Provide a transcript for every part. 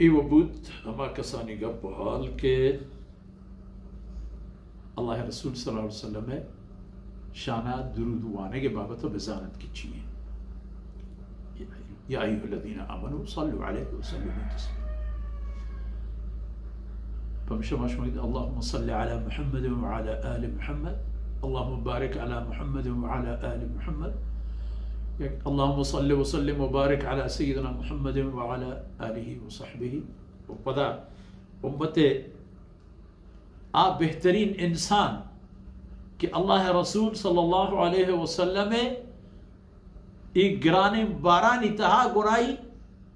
اے و بوت ہما کسانی گپ و حال کہ اللہ رسول صلی اللہ علیہ وسلم شانا درود وانگ بابت بزان انت کہ چی انت۔ یا ایھا الذین آمنوا صلوا علیہ وسلموا تسلیما۔ پمشا ما شما گوشت، اللهم صل علی محمد وعلی آل محمد، اللهم بارک علی محمد وعلی آل محمد، یا اللهم صل وسلم وبارک علی سیدنا محمد وعلی آله وصحبه۔ و پدا امت آ بہترین انسان کہ اللہ رسول صلی اللہ علیہ وسلم اے گرانیں بارانی تہا گڑائی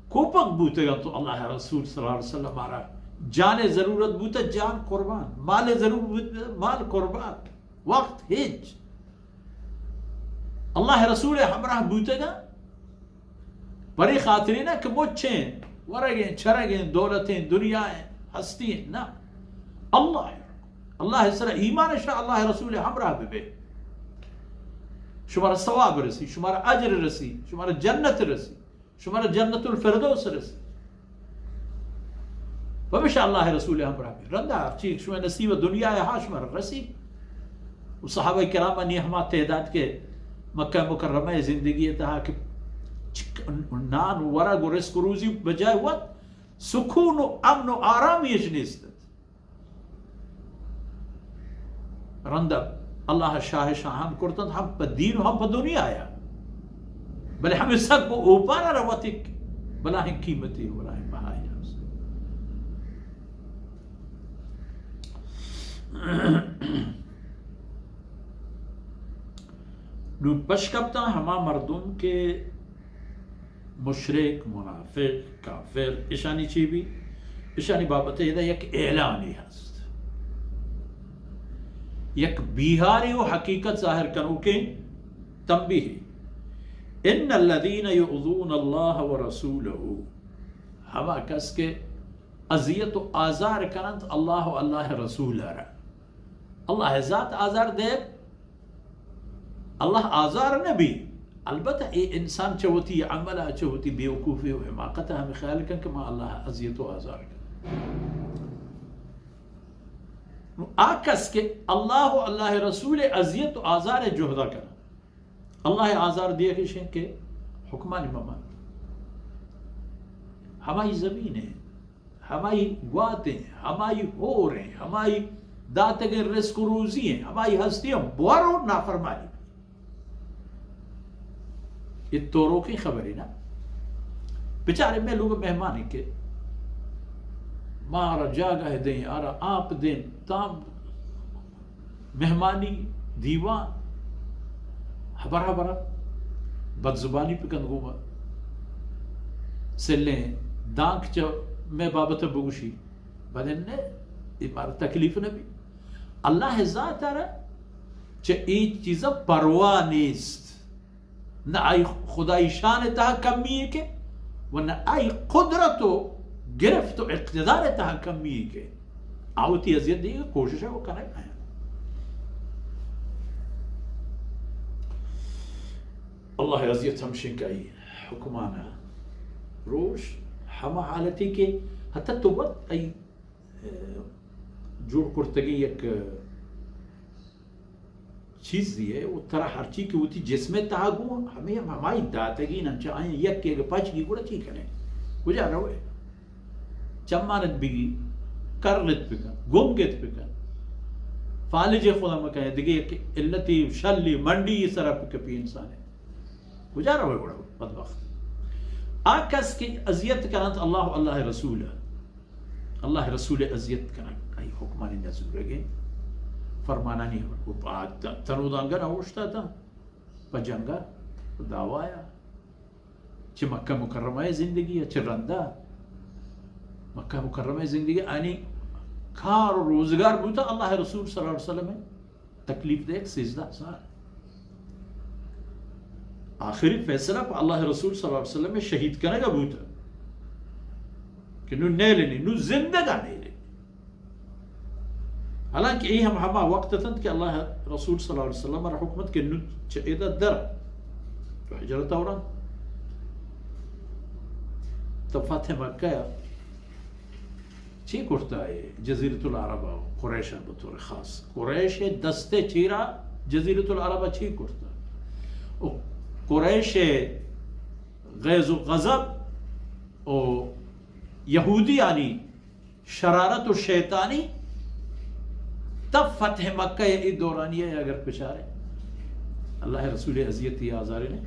کوپگ بوتگ انت و اللہ رسول صلی اللہ علیہ وسلم آرا جان ضرورت بوتہ، جان قربان، مال ضرور بوتہ، مال قربان، وقت ہچ۔ اللہ رسول ہمراہ بوتگ انت، پرے خاطرے نہ کہ مچیں، ورگیں، چرگیں، دولتیں، دنیائیں، ہستیں، نہ۔ اللہ، اللہ سر ایمان شاہ اللہ رسول ہمراہ ببے۔ شمارا ثواب رسی، شمارا اجر رسی، شمارا جنت رسی، شمارا جنت الفردوس رسی۔ پمیشا اللہ رسول ہمراہ بے۔ رندا ہرچی شما نصیب دنیا ہا شمارا رسی۔ و صحابہ کرامانی ہما تعداد کہ مکہ مکرمہ زندگی تہا کہ چک-، نان و ورگ و رزق و روزی بجائے وت سکون و امن و آرامی اش نیست۔ رند اللہ شاہ شاہان کرتنت ہم پہ دین و ہم پہ دنیا یا۔ بلے ہمیں سک و اوپارا روتک بلاہیں قیمتی و بلاہیں بہائی ہست۔ نو پشکپتاں ہما مردم کہ مشرک، منافق، کافر، اشانی چی بی؟ اشانی بابت ادا یک اعلانے ہست، یک بیہارے و حقیقت ظاہر کنوکیں تنبیہے۔ ان الذین یؤذون اللہ و رسولہ، ہما کس کہ اذیت و آزار کننت اللہ و اللہ رسول را، اللہ ذات آزار دے، اللہ آزار نہ بی۔ البتہ اے انسان چہ وتی عمل ء، چہ وتی بیوقوفی و حماقت ء ہمیں خیال کن کہ ما اللہ اذیت و آزار کن۔ نو آ کس کہ اللہ و اللہ رسول اذیت و آزار جہدا کن، اللہ آزار دیگش انت کہ حکمانی ممان، ہمائی زمین ہے، ہمائی گواتیں، ہمائی ہوریں، ہمائی داتگیں رزق و روزی ہیں، ہمائی ہستی ہیں، بور و نافرمانی۔ یہ توروکیں خبریں نا۔ بچارے میں لوگ مہمانی کہ مارا جاگہ دیں، آرا آپ دیں، تام مہمانی دیوان، ہبر ہبر بدزبانی پکن گوما سلیں دانک چہ میں بابت بگوشی، بدن نے، اے مارا تکلیف نہ بی۔ اللہ ذات را چہ اے چیزا پرواہ نیست۔ نہ آئی خدائی شان تہا کمی ہے کہ، و نہ آئی قدرت و گرفت و اقتدار تہا کمی ہے کہ آوتی اذیت دیگہ کوشش ہے وہ کنگ آیا۔ اللہ اذیت ہمشن کہ آئی حکمانا روش ہما حالتی کہ حتی تو وت آئی، اه، جوڑ کرتگی یک چیزے و ترا ہرچی کہ وتی جسم تہا گوں ہمے ہم ہمائی داتگی نن چہ آئیں یک یک پچ گی گڑا چی کنے؟ کجا روے؟ چمانت بگی، کرلت بکن، گنگت بکن، فالج خدا مکن، دگہ یک علتی شلی منڈی سرا پکپی انسان ہے۔ کجا روے گڑا بدبخت؟ آ کس کہ اذیت کننت اللہ و اللہ رسول، اللہ رسول اذیت کنگ، آئی حکمانی نزورگیں، فرمانانی، تنودانگا نہ اوشتاتا، پہ جنگا، پہ دعوایا، چہ مکہ مکرمہ زندگی، چہ رندا مکہ مکرمہ زندگی، آنی کار و روزگار بوتا اللہ رسول صلی اللہ علیہ وسلم تکلیف دے سیزدہ سال۔ آخری فیصلہ پہ اللہ رسول صلی اللہ علیہ وسلم شہید کنگا بوتا کہ نو نیلنی، نو زندگا نیلنی۔ حالانکہ اے ہم ہما وقت اتنت کہ اللہ رسول صلی اللہ علیہ وسلم را حکمت کہ نو چہ ادا در، تو ہجرت اوران، تو فتح مکہ چی کرتا ہے جزیرۃ العرب ءَ، قریش ءَ بطور خاص؟ قریش ءِ دست ءِ چیرا جزیرۃ العرب ءَ چی کرتا؟ او قریش ءِ غیظ و غضب او یہودیانی شرارت و شیطانی تا فتح مکہ ءِ اے دورانی ءَ اگر بچارے، اللہ ءِ رسول ءِ اذیت یا آزار نے،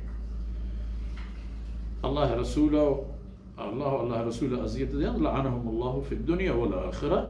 اللہ ءِ رسول ءَ، اللہ، اللہ ءِ رسول ءَ اذیت دے، لعنهم اللہ فی الدنیا والآخرہ۔